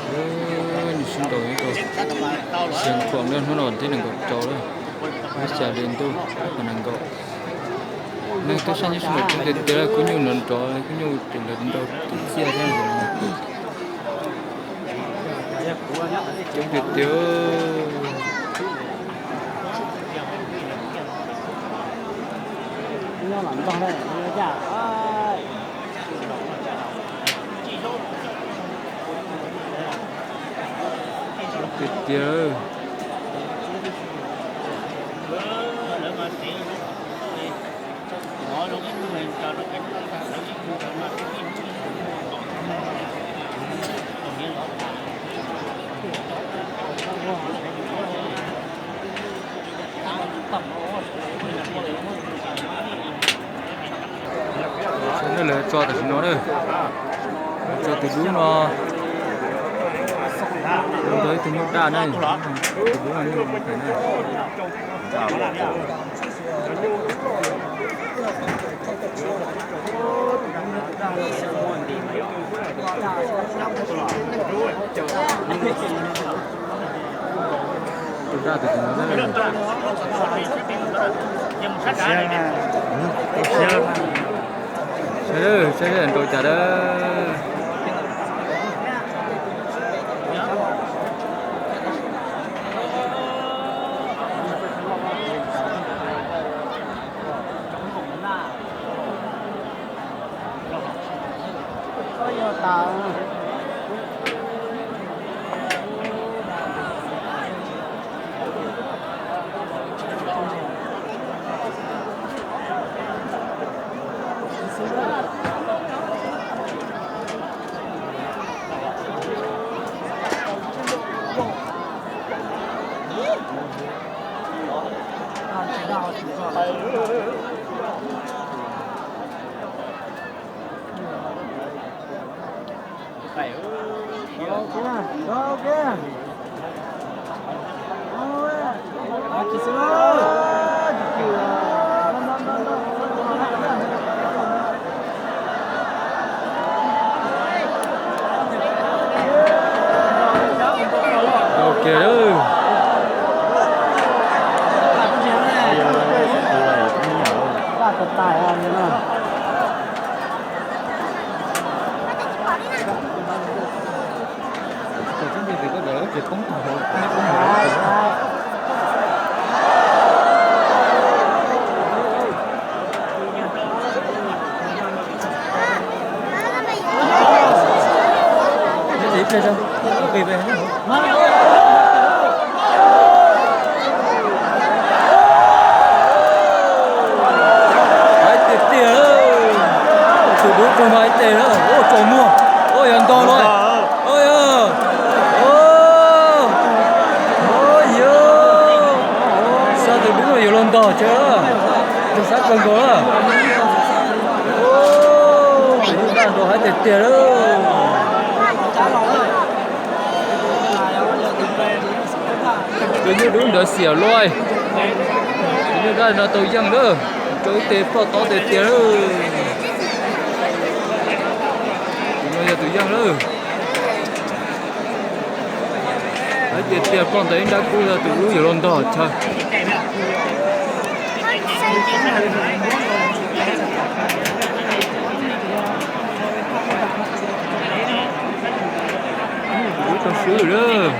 Nws sib nraus ib tug xeev khuam lawm, hnub no thib nees nkaum rau lawm, lub xya hli ntuj ob phav nees nkaum. Neeg tuaj saib nyob sib nraus coob tiag tiag, kuj nyuj nrov nrov, kuj nyuj tseem nrov nrov txiaj thiab no. Coob tiag tiag. Tiag tiag. Sawv daws, lawv tso tam sim no na, tso tus dub no, tau ib tug nyuj daj na, tus dub no nyuj daj na. Tus daj tus tus no na. Saib, saib nrau cas lawm. Ok lawm. Hais tiag tiag, tus dub tug no hais tias, ua tsaus muag, ua yog ntog los, ua yog, ua yog, xyov tus dub no yuav los ntog tsev, tus xav kawg nkaus. Tus dub daj nrau hais tiag tiag lawm. Tus nyuj dub ntawd xiam luaj. Tus nyuj daj no tau yeej lawm, rau ib teg ploj tob tiag tiag lawm. Tus no yog tus yeej lawm. Hais tias tiag ploj ntawm ib nrab kub, tus dub yuav los ntog chaw. Tus dub tau swb lawm.